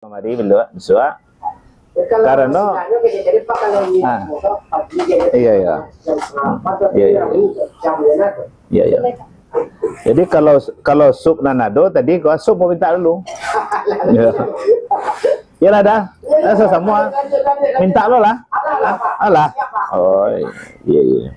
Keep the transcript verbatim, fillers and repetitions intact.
Kamari bilo, bisuak. Karano, ah. Iya, iya. Iya, iya. Iya, iya. Jadi kalau, kalau sup nan ado tadi, kau sup mau minta dulu. Ya. Iyalah dah. Dah sama. Minta lo lah. Alah. Oh, iya, iya.